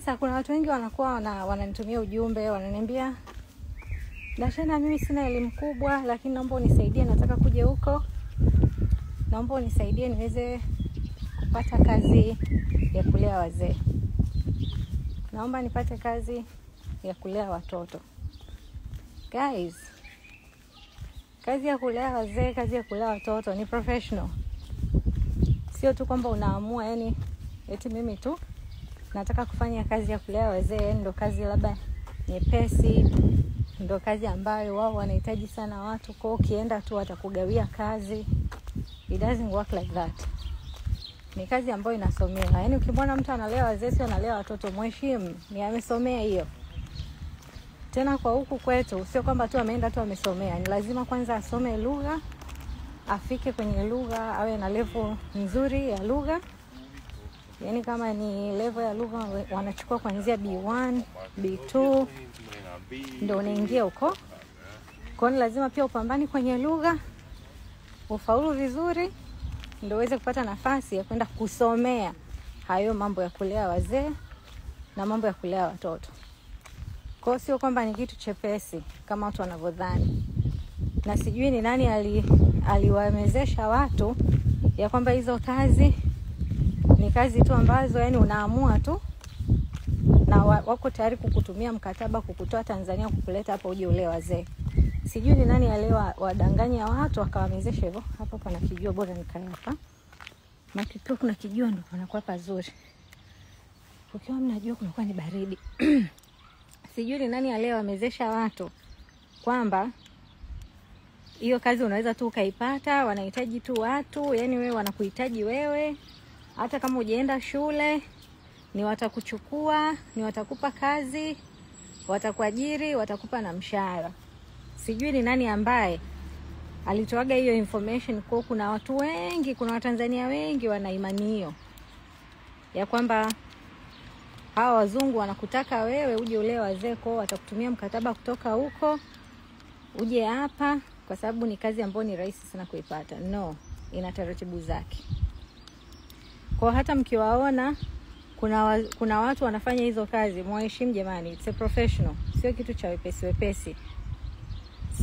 Sasa kuna watu wengi wanakuwa wananitumia ujumbe, wananiambia Dashena, mimi sina elimu kubwa, lakini naomba unisaidie, nataka kuja huko, naomba unisaidie niweze kupata kazi ya kulea wazee, naomba nipate kazi ya kulea watoto. Guys, kazi ya kulea wazee, kazi ya kulea watoto ni professional. Sio tu kwamba unaamua yani eti mimi tu nataka kufanya kazi ya kulea wazee, ndo kazi labda nyepesi, ndo kazi ambayo wao wanahitaji sana watu, kwa ukienda tu watakugawia kazi. It doesn't work like that. Ni kazi ambayo inasomewa. Yaani ukimwona mtu analea wazee, sio analea watoto, mheshimu, ni amesomea hiyo. Tena kwa huku kwetu sio kwamba tu ameenda tu amesomea, ni lazima kwanza asome lugha, afike kwenye lugha, awe na level nzuri ya lugha. Yaani kama ni level ya lugha wanachukua kuanzia B1, B2 ndio unaingia huko. Kwa hiyo lazima pia upambane kwenye lugha, ufaulu vizuri ndio uweze kupata nafasi ya kwenda kusomea hayo mambo ya kulea wazee na mambo ya kulea watoto. Kwa hiyo sio kwamba ni kitu chepesi kama watu wanavyodhani. Na sijui ni nani aliwamezesha watu ya kwamba hizo kazi ni kazi tu ambazo yani unaamua tu na wako tayari kukutumia mkataba kukutoa Tanzania kukuleta hapa uje ulee wazee. Sijui ni nani aliyewadanganya watu akawamezesha hivyo. Hapa pana kijua, bora nikae hapa. Maana kuna kijua ndio panakuwa pazuri. Ukiwa mnajua kunakuwa ni baridi. Sijui ni nani aliyewamezesha watu kwamba hiyo kazi unaweza tu ukaipata, wanahitaji tu watu, yani wewe wanakuhitaji wewe. Hata kama hujaenda shule, ni watakuchukua, ni watakupa kazi, watakuajiri, watakupa na mshahara. Sijui ni nani ambaye alitoaga hiyo information. Kwa kuna watu wengi, kuna Watanzania wengi wana imani hiyo ya kwamba hawa wazungu wanakutaka wewe uje ulee wazee, kwa watakutumia mkataba kutoka huko uje hapa kwa sababu ni kazi ambayo ni rahisi sana kuipata. No, ina taratibu zake. Kwa hata mkiwaona kuna watu wanafanya hizo kazi, muheshimu jamani, it's a professional. Sio kitu cha wepesi wepesi.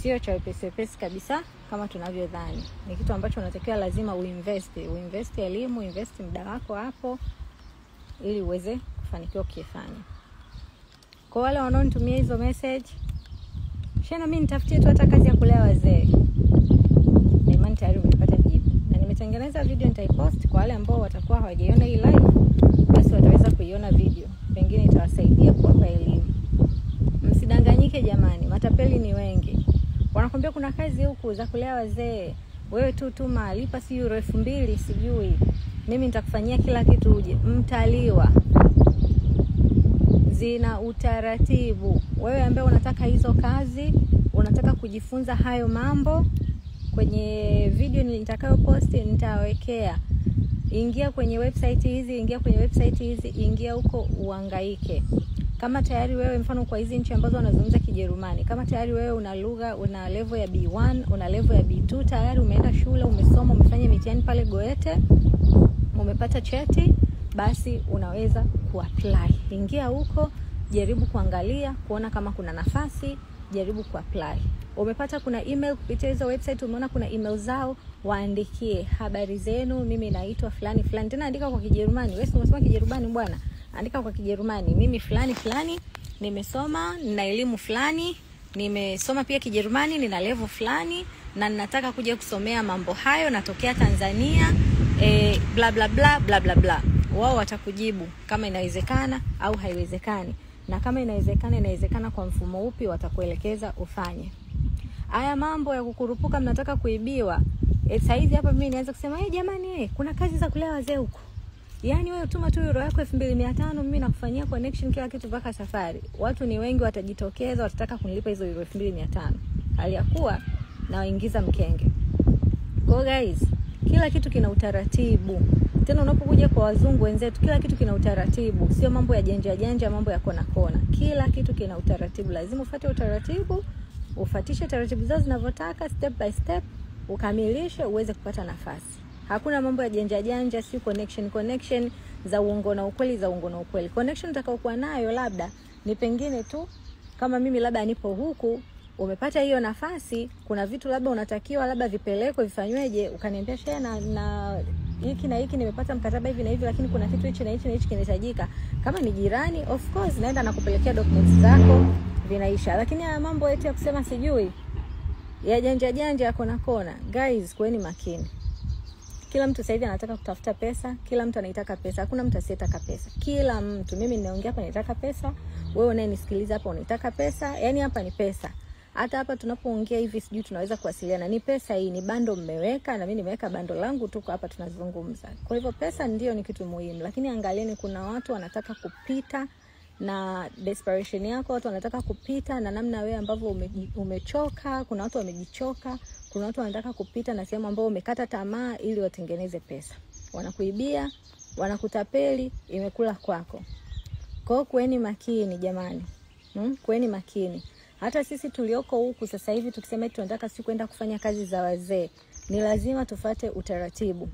Sio cha wepesi wepesi kabisa kama tunavyodhani. Ni kitu ambacho unatakiwa lazima uinvest, uinvest elimu, uinvest muda wako hapo ili uweze kufanikiwa kufanya. Kwa wale wanaonitumia hizo message, Shena, mimi nitafutie tu hata kazi ya kulea wazee. Na imani tayari umepata jibu. Na nimetengeneza video nitaipost kwa wale ambao watakuwa hawajaiona hii live, basi wataweza kuiona video. Pengine itawasaidia kuwapa elimu. Msidanganyike jamani, matapeli ni wengi. Wanakuambia kuna kazi huku za kulea wazee, wewe tu tuma lipa si euro 2000 sijui, mimi nitakufanyia kila kitu uje. Mtaliwa. Zina utaratibu. Wewe ambaye unataka hizo kazi, unataka kujifunza hayo mambo, kwenye video nitakayo post nitawekea. Ingia kwenye website hizi, ingia kwenye website hizi, ingia huko uhangaike. Kama tayari wewe, mfano kwa hizi nchi ambazo wanazungumza Kijerumani, kama tayari wewe una lugha, una level ya B1, una level ya B2, tayari umeenda shule, umesoma, umefanya mitihani pale Goethe, umepata cheti, basi unaweza kuapply. Ingia huko, jaribu kuangalia, kuona kama kuna nafasi, jaribu kuapply. Umepata kuna email kupitia hizo website, umeona kuna email zao, waandikie habari zenu, mimi naitwa fulani fulani. Tena andika kwa Kijerumani. Wewe umesoma Kijerumani bwana, andika kwa Kijerumani, mimi fulani fulani, nimesoma, nina elimu fulani, nimesoma pia Kijerumani, nina level fulani na ninataka kuja kusomea mambo hayo, natokea Tanzania, bla bla bla bla bla bla. Wao watakujibu kama inawezekana au haiwezekani. Na kama inawezekana, inawezekana kwa mfumo upi, watakuelekeza ufanye. Haya mambo ya kukurupuka mnataka kuibiwa. Saizi hapa mimi nianza kusema, jamani, kuna kazi za kulea wazee huko. Yaani wewe tuma tu euro yako 2500, mimi nakufanyia connection kila kitu mpaka safari. Watu ni wengi watajitokeza, watataka kunilipa hizo euro 2500. Hali ya kuwa na waingiza mkenge. Kwa guys, kila kitu kina utaratibu. Tena unapokuja kwa wazungu wenzetu, kila kitu kina utaratibu. Sio mambo ya janja janja, mambo ya kona kona. Kila kitu kina utaratibu. Lazima ufuate utaratibu, ufuatishe taratibu zao zinavyotaka step by step, ukamilishe uweze kupata nafasi. Hakuna mambo ya janja janja, si connection connection, za uongo na ukweli, za uongo na ukweli. Connection utakayokuwa nayo labda ni pengine tu kama mimi labda nipo huku, umepata hiyo nafasi, kuna vitu labda unatakiwa labda vipelekwe vifanyweje, ukaniambia share na hiki na hiki, nimepata mkataba hivi na hivi, lakini kuna kitu hichi na hichi na hichi kinahitajika. Kama ni jirani, of course naenda nakupelekea documents zako, vinaisha. Lakini haya mambo eti ya kusema sijui ya janja janja ya kona kona, guys, kuweni makini. Kila mtu sasa hivi anataka kutafuta pesa, kila mtu anaitaka pesa, hakuna mtu asiyetaka pesa. Kila mtu, mimi ninaongea hapa naitaka pesa, wewe unayenisikiliza hapa unaitaka pesa, yani hapa ni pesa. Hata hapa tunapoongea hivi sijui tunaweza kuwasiliana, ni pesa hii, ni bando mmeweka na mimi nimeweka bando langu, tuko hapa tunazungumza. Kwa hivyo pesa ndio ni kitu muhimu, lakini angalieni, kuna watu wanataka kupita na desperation yako, watu wanataka kupita na namna wewe ambavyo umechoka, kuna watu wamejichoka, kuna watu wanataka kupita na sehemu ambayo umekata tamaa ili watengeneze pesa. Wanakuibia, wanakutapeli, imekula kwako. Kwa hiyo kuweni makini jamani. Kuweni makini. Hata sisi tulioko huku sasa hivi tukisema tunataka si kwenda kufanya kazi za wazee, ni lazima tufate utaratibu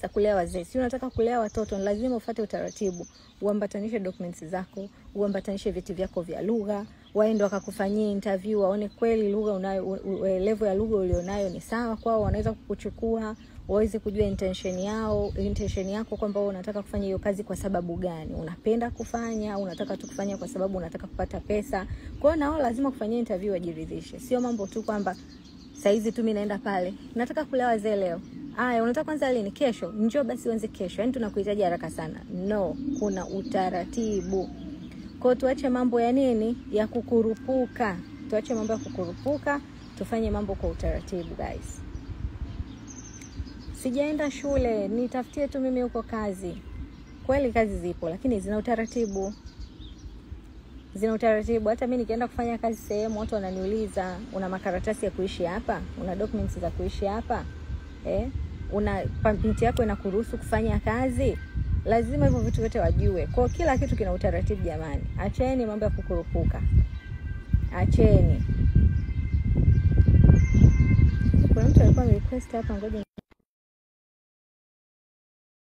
za kulea wazee. Si unataka kulea watoto, ni lazima ufate utaratibu. Uambatanishe documents zako, uambatanishe vyeti vyako vya lugha, waende wakakufanyia interview, waone kweli lugha unayo, level ya lugha ulionayo ni sawa kwao, wanaweza kukuchukua, waweze kujua intention yao, intention yako kwamba wewe unataka kufanya hiyo kazi kwa sababu gani, unapenda kufanya, unataka tu kufanya kwa sababu unataka kupata pesa. Kwa hiyo nao lazima kufanyia interview wajiridhishe. Sio mambo tu kwamba saizi tu mimi naenda pale, nataka kulea wazee leo. Aya, unataka kwanza lini? Kesho. Njoo basi uanze kesho. Yaani tunakuhitaji haraka sana. No, kuna utaratibu. Kwa tuache mambo ya nini? Ya kukurupuka. Tuache mambo ya kukurupuka, tufanye mambo kwa utaratibu guys. Sijaenda shule, nitafutie tu mimi huko kazi. Kweli kazi zipo, lakini zina utaratibu. Zina utaratibu. Hata mimi nikienda kufanya kazi sehemu, watu wananiuliza, una makaratasi ya kuishi hapa? Una documents za kuishi hapa? Una permit yako inakuruhusu kufanya kazi? Lazima hivyo vitu vyote wajue. Kwa kila kitu kina utaratibu jamani. Acheni mambo ya kukurupuka. Acheni. Kuna mtu alikuwa amerequest hapa, ngoja